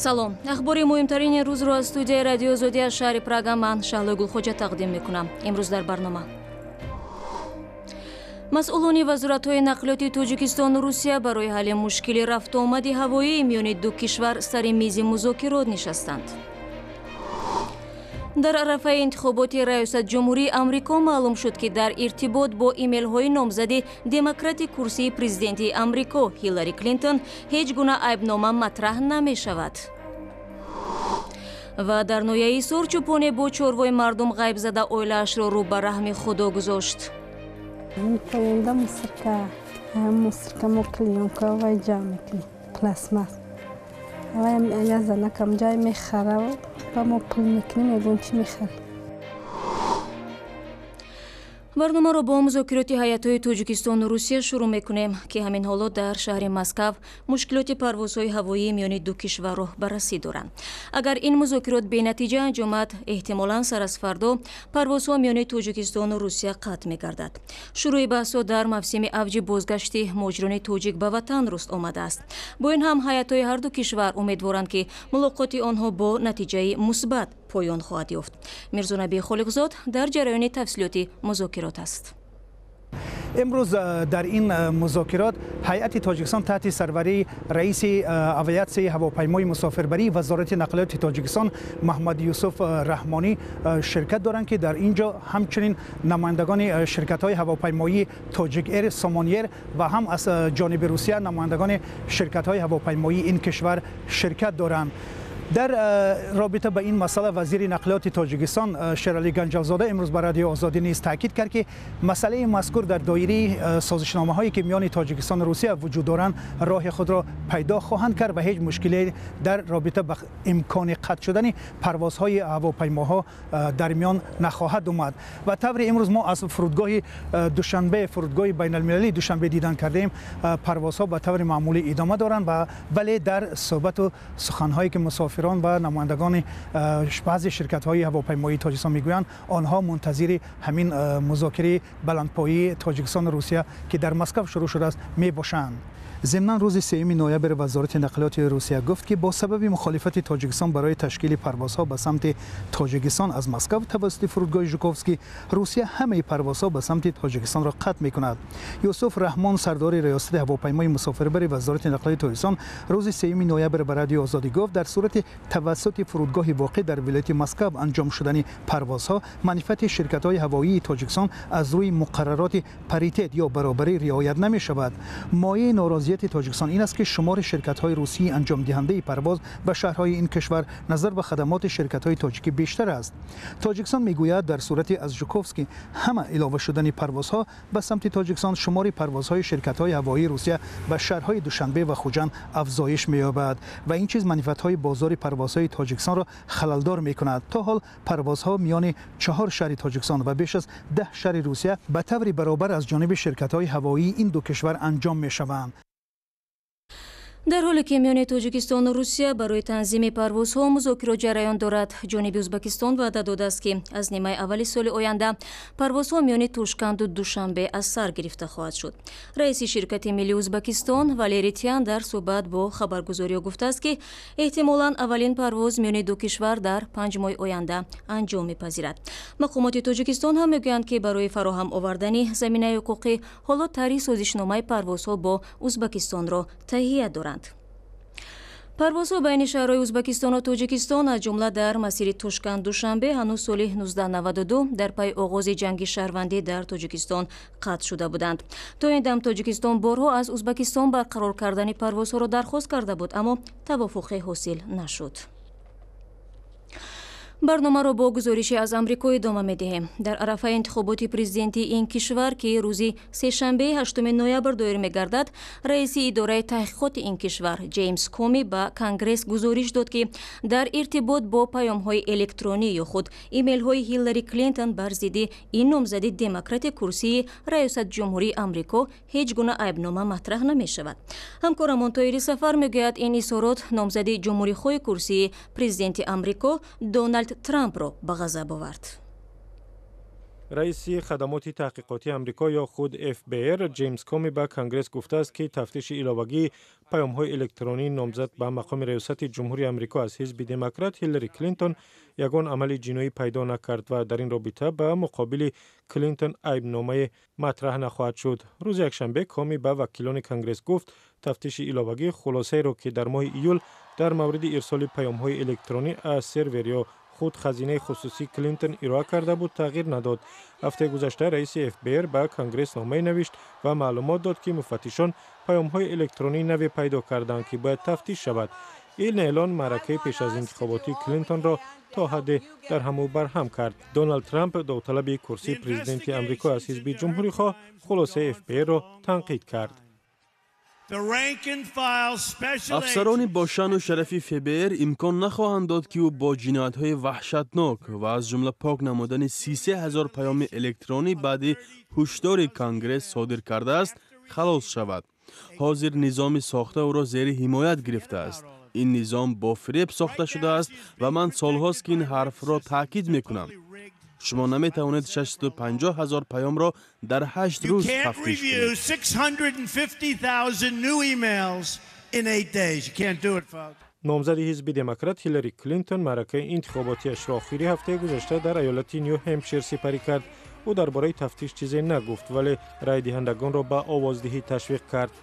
Салом. Ахбори муҳимтарини рӯзро аз студияи Радиои Озодӣ аз шаҳри Прага ман, Шаҳлои Гулхоҷа, тақдим мекунам. Имрӯз дар барнома: масъулони вазоратҳои нақлиёти Тоҷикистону Русия барои ҳалли мушкили рафтуомади ҳавоӣ миёни ду кишвар сари мизи музокирот нишастанд. Дар арафаи интихоботи раёсат ҷумҳурии Амрико маълум шуд, ки дар иртибот бо имейлҳои номзади демократи курсии президентии Амрико Ҳиллари Клинтон ҳеҷ гуна айбнома матраҳ намешавад. Ва дар ноҳияи Ҳисор чӯпоне бо чорвои мардум ғайб зада, оилаашро рӯ ба раҳми Худо гузошт. Поёнда мусорка, мусорка мо клеёнка вай ҷамъ мекунем, пластмасс. Вай я занакам ҷай мехара, ба мо пул мекунем, ягон чӣ мехарем. Барномаро бо музокироти ҳайатҳои Тоҷикистону Русия шурӯъ мекунем, ки ҳамин ҳоло дар шаҳри Москав мушкилоти парвозҳои ҳавоӣ миёни ду кишварро баррасӣ доранд. Агар ин музокирот бенатиҷа анҷомад, эҳтимолан сар аз фардо парвозҳо миёни Тоҷикистону Русия қатъ мегардад. Шурӯи баҳсҳо дар мавсими авҷи бозгашти муҳоҷирони тоҷик ба ватан руст омадааст. Бо ин ҳам ҳайатҳои ҳарду кишвар умедворанд, ки мулоқоти онҳо бо натиҷаи мусбат поён хоҳад ёфт. Мирзонаби Холиқзод дар ҷараёни тафсилоти музокирот аст. Имрӯз дар ин музокирот ҳайати Тоҷикистон таҳти сарварии раиси авиатсияи ҳавопаймои мусофирбарии Вазорати нақлиёти Тоҷикистон Маҳмад Юсуф Раҳмонӣ ширкат доранд, ки дар ин ҷо ҳамчунин намояндагони ширкатҳои ҳавопаймоии Тоҷик Эйр, Сомон Эйр ва ҳам аз ҷониби Русия намояндагони ширкатҳои ҳавопаймоии ин кишвар ширкат доранд. Дар робита ба ин масъала вазири нақлиёти Тоҷикистон Шералӣ Ганҷалзода имрӯз ба Радиои Озодӣ низ таъкид кард, ки масъалаи мазкур дар доираи созишномаҳое, ки миёни Тоҷикистону Русия вуҷуд доранд, роҳи худро пайдо хоҳанд кард ва ҳеҷ мушкиле дар робита ба имкони қатъ шудани парвозҳои ҳавопаймоҳо дар миён нахоҳад омад. Ва тавре имрӯз мо аз фурудгоҳи Душанбе, фурудгоҳи байналмилалии Душанбе дидан кардем, парвозҳо ба таври маъмулӣ идома доранд, вале дар суҳбату суханҳое, ки мусофирон ва намояндагони баъзе ширкатҳои ҳавопаймоии Тоҷикистон мегӯянд, онҳо мунтазири ҳамин музокираи баландпоии Тоҷикистону Русия, ки дар Москав шурӯъ шудааст, мебошанд. Зимнан, рӯзи 3 ноябр Вазорати нақлиёти Русия гуфт, ки бо сабаби мухолифати Тоҷикистон барои ташкили парвозҳо ба самти Тоҷикистон аз Москав тавассути фурудгоҳи Жуковский, Русия ҳамаи парвозҳо ба самти Тоҷикистонро қатъ мекунад. Юсуф Раҳмон, сардори риёсати ҳавопаймои мусофирбари Вазорати нақлиёти Тоҷикистон, рӯзи 3 ноябр ба Радиои Озодӣ гуфт, дар сурати тавассути фурудгоҳи воқеъ дар вилояти Москав анҷом шудани парвозҳо, манфиати ширкатҳои ҳавоии Тоҷикистон аз рӯи муқаррароти паритет ё баробарӣ риоят намешавад. Мояи норозият Тоҷикистон ин аст, ки шумори ширкатҳои русии анҷомдиҳандаи парвоз ба шаҳрҳои ин кишвар назар ба хадамоти ширкатҳои тоҷикӣ бештар аст. Тоҷикистон мегӯяд, дар сурати аз Жуковский ҳама илова шудани парвозҳо ба самти Тоҷикистон, шумори парвозҳои ширкатҳои ҳавоии Русия ба шаҳрҳои Душанбе ва Хуҷанд афзоиш меёбад ва ин чиз манфиатҳои бозори парвозҳои Тоҷикистонро халалдор мекунад. То ҳол парвозҳо миёни чаҳор шаҳри Тоҷикистон ва беш аз 10 шаҳри Русия ба таври баробар аз ҷониби ширкатҳои ҳавоии ин ду кишвар анҷом мешаванд. Дар ҳоле ки миёни Тоҷикистону Русия барои танзими парвозҳо музокирот ҷараён дорад, ҷониби Ӯзбекистон ваъда додааст, ки аз нимаи аввали соли оянда парвозҳо миёни Тошканду Душанбе аз сар гирифта хоҳад шуд. Раиси ширкати миллии Ӯзбекистон Валерий Тян дар суҳбат бо хабаргузориҳо гуфтааст, ки эҳтимолан аввалин парвоз миёни ду кишвар дар 5 моҳи оянда анҷом мепазирад. Мақомоти Тоҷикистон ҳам мегӯянд, ки барои фароҳам овардани заминаи ҳуқуқӣ ҳоло тарҳи созишномаи парвозҳо бо Ӯзбекистонро таҳия доранд. Парвозҳо байни шаҳрҳои Ӯзбекистону Тоҷикистон, аз ҷумла дар масири Тошканд Душанбе, ҳанӯз соли 1992 дар пайи оғози ҷанги шаҳрвандӣ дар Тоҷикистон қатъ шуда буданд. То ин дам Тоҷикистон борҳо аз Ӯзбекистон барқарор кардани парвозҳоро дархост карда буд, аммо тавофуқе ҳосил нашуд. Барномаро бо гузорише аз Амрико идома медиҳем. Дар арафаи интихоботи президентии ин кишвар, ки рӯзи сешанбеи 8 ноябр доир мегардад, раиси идораи таҳқиқоти ин кишвар Ҷеймс Коми ба Конгресс гузориш дод, ки дар иртибот бо паёмҳои электронӣ ё худ имейлҳои Ҳиллари Клинтон бар зидди ин номзади демократи курсии раёсат ҷумҳурии Амрико ҳеҷ гуна айбнома матраҳ намешавад. Ҳамкорамон Тоири Сафар мегӯяд, ин изҳорот номзади ҷумҳурихоҳи курсии президенти Амрико Доналд Трампро ба ғазаб овард. Раиси хадамоти таҳқиқотии Амрико ё худ ФБР Ҷеймс Коми ба Конгресс гуфтааст, ки тафтиши иловагии паёмҳои электронии номзад ба мақоми раёсати ҷумҳурии Амрико аз ҳизби Демократ Ҳиллари Клинтон ягон амали ҷиноӣ пайдо накард ва дар ин робита ба муқобили Клинтон айбномае матраҳ нахоҳад шуд. Рӯзи якшанбе Коми ба вакилони Конгресс гуфт, тафтиши иловагӣ хулосаеро, ки дар моҳи июл дар мавриди ирсоли паёмҳои электронӣ аз сервер ё худ хазинаи хусусии Клинтон ироа карда буд, тағйир надод. Ҳафтаи гузашта раиси ФБР ба Конгресс номае навишт ва маълумот дод, ки муфаттишон паёмҳои электронии наве пайдо карданд, ки бояд тафтиш шавад. Ин эълон маъракаи пеш аз интихоботии Клинтонро то ҳадде дарҳаму барҳам кард. Доналд Трамп, довталаби курсии президенти Амрико аз ҳизби ҷумҳурихоҳ, хулосаи ФБРро танқид кард. Афсарони бо шаъну шарафи ФБР имкон нахоҳанд дод, ки ӯ бо ҷиноятҳои ваҳшатнок ва аз ҷумла пок намудани 33 ҳазор паёми электронӣ баъди ҳушдори Конгресс содир кардааст, халос шавад. Ҳозир низоми сохта ӯро зери ҳимоят гирифтааст. Ин низом бо фиреб сохта шудааст ва ман солҳост, ки ин ҳарфро таъкид мекунам. Шумо наметавонед 650 ҳазор паёмро дар 8 рӯз тафтиш кунед. Номзади ҳизби Демократ Ҳиллари Клинтон маъракаи интихоботиашро охири ҳафтаи гузашта дар иёлати Ню Ҳемпшир сипарӣ кард. Ӯ дар бораи тафтиш чизе нагуфт, вале райдиҳандагонро ба овоздиҳӣ ташвиқ кард.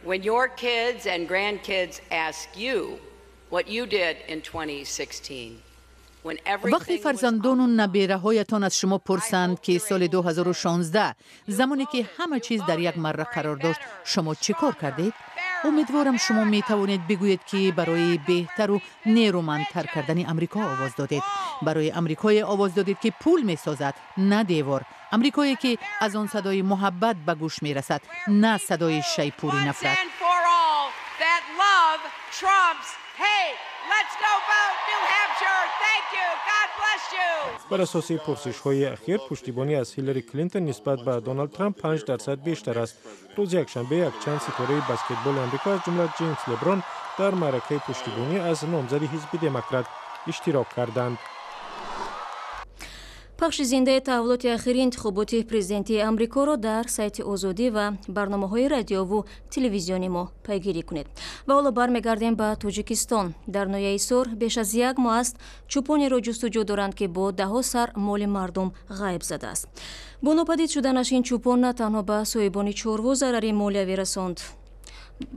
When your kids and grandkids ask you what you did in 2016, вақте фарзандону набераҳоятон аз шумо пурсанд, ки соли 2016, замоне ки ҳама чиз дар як марра қарор дошт, шумо чӣ кор кардед, умедворам, шумо метавонед бигӯед, ки барои беҳтару нерӯмандтар кардани Амрико овоз додед, барои Амрикое овоз додед, ки пул месозад, на девор, Амрикое, ки аз он садои муҳаббат ба гӯш мерасад, на садои шайпури нафрат. Бар асоси пурсишҳои ахир, пуштибонӣ аз Ҳиллари Клинтон нисбат ба Доналд Трамп 5% бештар аст. Рӯзи якшанбе якчанд ситораи баскетболи Амрико, аз ҷумла Ҷеймс Леброн, дар маъракаи пуштибонӣ аз номзади ҳизби Демократ иштирок карданд. Пахши зиндаи таҳаввулоти ахири интихоботи президентии Амрикоро дар сайти Озодӣ ва барномаҳои радиову телевизиони мо пайгирӣ кунед. Ва ҳоло бармегардем ба Тоҷикистон. Дар ноҳияи Ҳисор беш аз як моҳ аст, чӯпонеро ҷустуҷӯ доранд, ки бо даҳҳо сар моли мардум ғайб задааст. Бо нопадид шуданаш ин чӯпон на танҳо ба соҳибони чорво зарари молиявӣ расонд,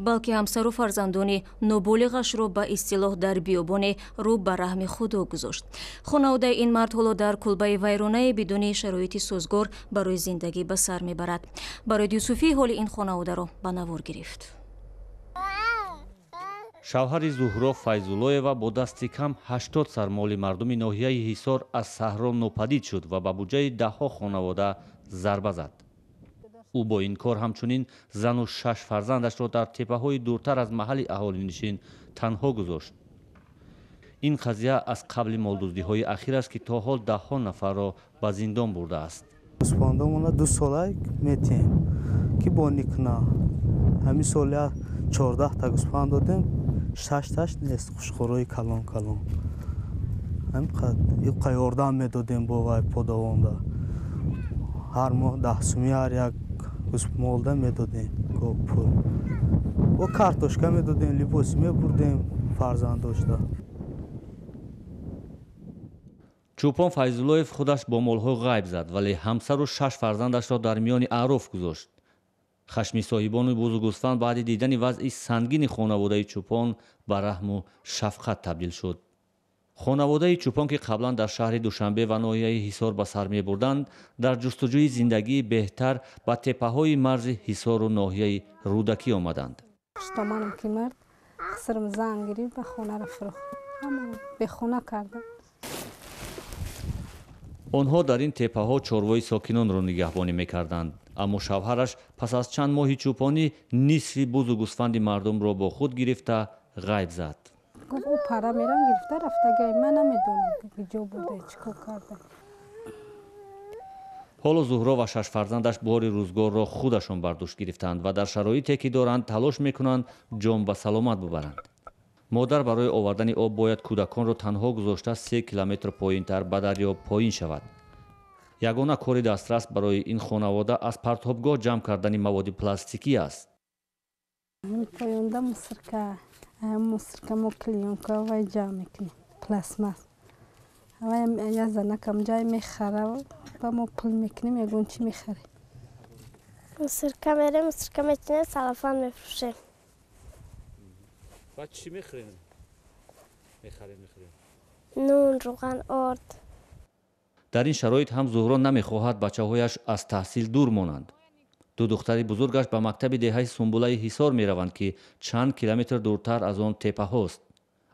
балки ҳамсару фарзандони ноболиғашро ба истилоҳ дар биёбоне рӯ ба раҳми Худо гузошт. Хонаводаи ин мард ҳоло дар кулбаи вайронае бидуни шароити созгор барои зиндагӣ ба сар мебарад. Барои Юсуфӣ ҳоли ин хонаводаро ба навор гирифт. Шавҳари Зуҳро Файзуллоева бо дасти кам 80 сар моли мардуми ноҳияи Ҳисор аз саҳро нопадид шуд ва ба буҷаи даҳҳо хонавода зарба зад. Ӯ бо ин кор ҳамчунин зану шаш фарзандашро дар теппаҳои дуртар аз маҳалли аҳолинишин танҳо гузошт. Ин қазия аз қабли молдуздиҳои ахир аст, ки то ҳол даҳҳо нафарро ба зиндон бурдааст. Гӯсфандомона 2 сола метиҳем, ки бо никна. Ҳамин соля 14 та гӯсфанд додем, шашташ нест, хушхӯрои калон калон. Ҳамин ёрдам медодем бо вай подавонда. Ҳар моҳ 10 сумӣ ҳар як молда медодем пул. Бо картошка медодем, либос мебурдем фарзанд дошта. Чӯпон Файзуллоев худаш бо молҳо ғайб зад, вале ҳамсару шаш фарзандашро дар миёни аъроф гузошт. Хашми соҳибони бузу гӯсфанд баъди дидани вазъи сангини хонаводаи чӯпон ба раҳму шафқат табдил шуд. Хонаводаи чӯпон, ки қаблан дар шаҳри Душанбе ва ноҳияи Ҳисор ба сар мебурданд, дар ҷустуҷӯи зиндагии беҳтар ба теппаҳои марзи Ҳисору ноҳияи Рӯдакӣ омаданд. Хуштоманам ки мард хисрм зан гирифт, ба хонаро фурӯхт, бехона кардам. Онҳо дар ин теппаҳо чорвои сокинонро нигаҳбонӣ мекарданд, аммо шавҳараш пас аз чанд моҳи чӯпонӣ нисфи бузу гӯсфанди мардумро бо худ гирифта ғайб зад. Гуфт, ӯ пара мерам гирифта рафтагай, ман намедонам, ки ҷо бурда, чӣ кор карда. Ҳоло Зуҳро ва шаш фарзандаш бори рӯзгорро худашон бар дӯш гирифтаанд ва дар шароите, ки доранд, талош мекунанд ҷон ба саломат бубаранд. Модар барои овардани об бояд кӯдаконро танҳо гузошта 3 километр поинтар ба дарё поин шавад. Ягона кори дастрас барои ин хонавода аз партобгоҳ ҷамъ кардани маводи пластикӣ аст. Поёнда мусорка, мусорка мо клеёнка вай ҷамъ мекунем, пластмасс. Вай як занакам ҷай мехара, ба мо пул мекунем, ягон чӣ мехарем. Мусорка мерем, мусорка мечинем, салафан мефурӯшем. Баъд чӣ мехӯрем? Мехарем, мехӯрем. Нун, рӯған, орд. Дар ин шароит ҳам Зуҳро намехоҳад бачаҳояш аз таҳсил дур монанд. Ду духтари бузургаш ба мактаби деҳаи Сумбулаи Ҳисор мераванд, ки чанд километр дуртар аз он теппаҳост.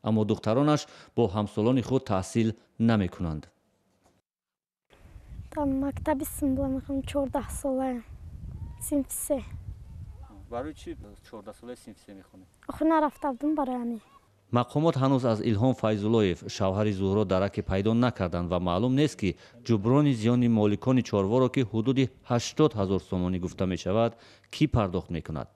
Аммо духтаронаш бо ҳамсолони худ таҳсил намекунанд. Дар мактаби Сумбула мехонам, 14 солаям, синфи 3. Барои чӣ 14 солаи синфи 3 мехонӣ? Охир нарафта будам барои ҳамин. Мақомот ҳанӯз аз Илҳом Файзуллоев, шавҳари Зуҳро, дараке пайдо накарданд ва маълум нест, ки ҷуброни зиёни моликони чорворо, ки ҳудуди 80 ҳазор сомонӣ гуфта мешавад, кӣ пардохт мекунад.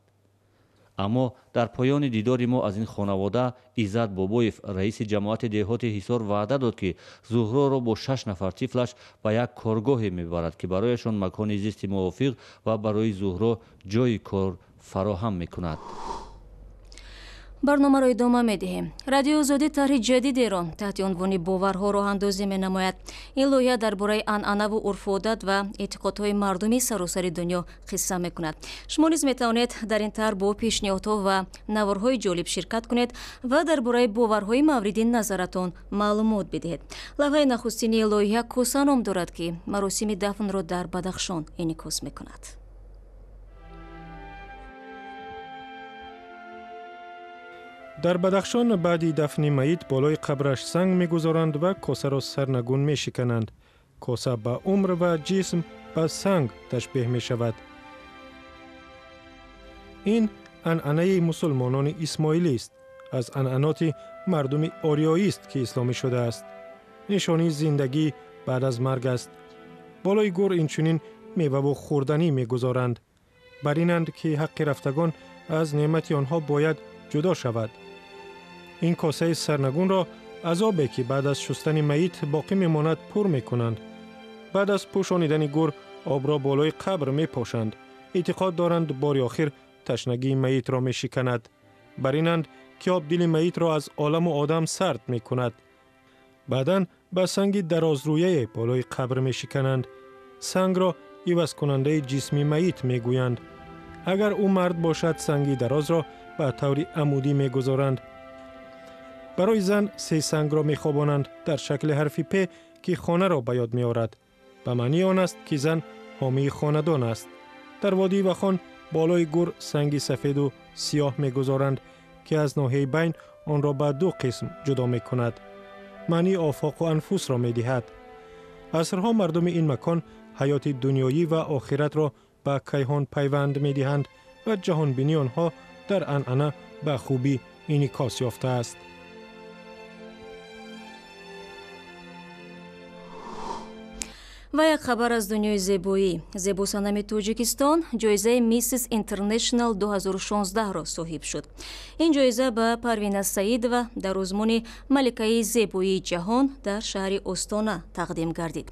Аммо дар поёни дидори мо аз ин хонавода Иззат Бобоев, раиси ҷамоати деҳоти Ҳисор, ваъда дод, ки Зуҳроро бо 6 нафар тифлаш ба як коргоҳе мебарад, ки барояшон макони зисти мувофиқ ва барои Зуҳро ҷойи кор фароҳам мекунад. Барномаро идома медиҳем. Радиои Озодӣ тарҳи ҷадидеро таҳти унвони боварҳо роҳандозӣ менамояд. Ин лоиҳа дар бораи анъанаву урфу одат ва эътиқодҳои мардуми саросари дунё қисса мекунад. Шумо низ метавонед дар ин тарҳ бо пешниҳодҳо ва наворҳои ҷолиб ширкат кунед ва дар бораи боварҳои мавриди назаратон маълумот бидиҳед. Лавҳаи нахустини лоиҳа коса ном дорад, ки маросими дафнро дар Бадахшон инъикос мекунад. Дар Бадахшон баъди дафни маит болои қабраш санг мегузоранд ва косаро сарнагун мешикананд. Коса ба умр ва ҷисм ба санг ташбеҳ мешавад. Ин анъанаи мусулмонони исмоилист, аз анъаноти мардуми ориёист, ки исломӣ шудааст. Нишонии зиндагӣ баъд аз марг аст. Болои гур инчунин меваву хӯрданӣ мегузоранд. Бар инанд, ки ҳаққи рафтагон аз неъмати онҳо бояд ҷудо шавад. Ин косаи сарнагунро аз обе, ки баъд аз шустани маит боқӣ мемонад, пур мекунанд. Баъд аз пӯшонидани гур обро болои қабр мепошанд. Эътиқод доранд, бори охир ташнагии маитро мешиканад. Бар инанд, ки об дили маитро аз оламу одам сард мекунад. Баъдан ба санги дарозрӯяе болои қабр мешикананд. Сангро ивазкунандаи ҷисми маит мегӯянд. Агар ӯ мард бошад, санги дарозро ба таври амудӣ мегузоранд. Барои зан се сангро мехобонанд дар шакли ҳарфи п, ки хонаро ба ёд меорад. Ба маънии он аст, ки зан ҳомии хонадон аст. Дар водии Вахон болои гур санги сафеду сиёҳ мегузоранд, ки аз ноҳияи байн онро ба ду қисм ҷудо мекунад. Маънии офоқу анфусро медиҳад. Асрҳо мардуми ин макон ҳаёти дунёӣ ва охиратро ба кайҳон пайванд медиҳанд ва ҷаҳонбинии онҳо дар анъана ба хубӣ инъикос ёфтааст. Ва як хабар аз дунёи зебоӣ. Зебосанами Тоҷикистон ҷоизаи Миссис Интернешнал 2016-ро соҳиб шуд. Ин ҷоиза ба Парвина Саидова дар озмуни Маликаи зебоии ҷаҳон дар шаҳри Остона тақдим гардид.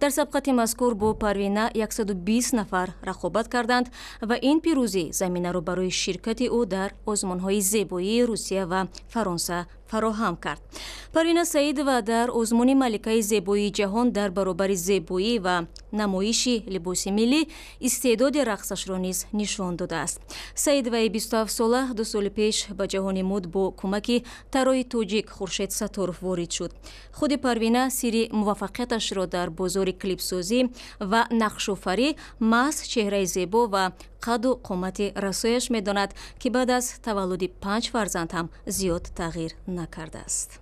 Дар сабқати мазкур бо Парвина 120 нафар рақобат карданд ва ин пирӯзӣ заминаро барои ширкати ӯ дар озмунҳои зебоии Русия ва Фаронса фароҳам кард. Парвина Саидова дар озмуни Маликаи зебоии ҷаҳон дар баробари зебоӣ ва намоиши либоси миллӣ истеъдоди рақсашро низ нишон додааст. Саидоваи 27-сола 2 соли пеш ба ҷаҳони муд бо кӯмаки тарроҳи тоҷик Хуршед Сатторов ворид шуд. Худи Парвина сирри муваффақияташро дар бозори клипсозӣ ва нақшофарӣ маҳз чеҳраи зебо ва қаду қомати расояш медонад, ки баъд аз таваллуди 5 фарзанд ҳам зиёд тағйир накардааст.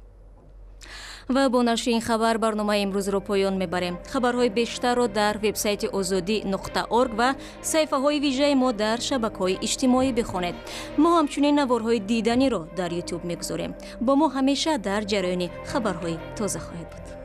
Ва бо нашри ин хабар барномаи имрӯзро поён мебарем. Хабарҳои бештарро дар вебсайти озодӣ.орг ва саҳифаҳои вижаи мо дар шабакаҳои иҷтимоӣ бихонед. Мо ҳамчунин наворҳои диданиро дар YouTube мегузорем. Бо мо ҳамеша дар ҷараёни хабарҳои тоза хоҳед буд.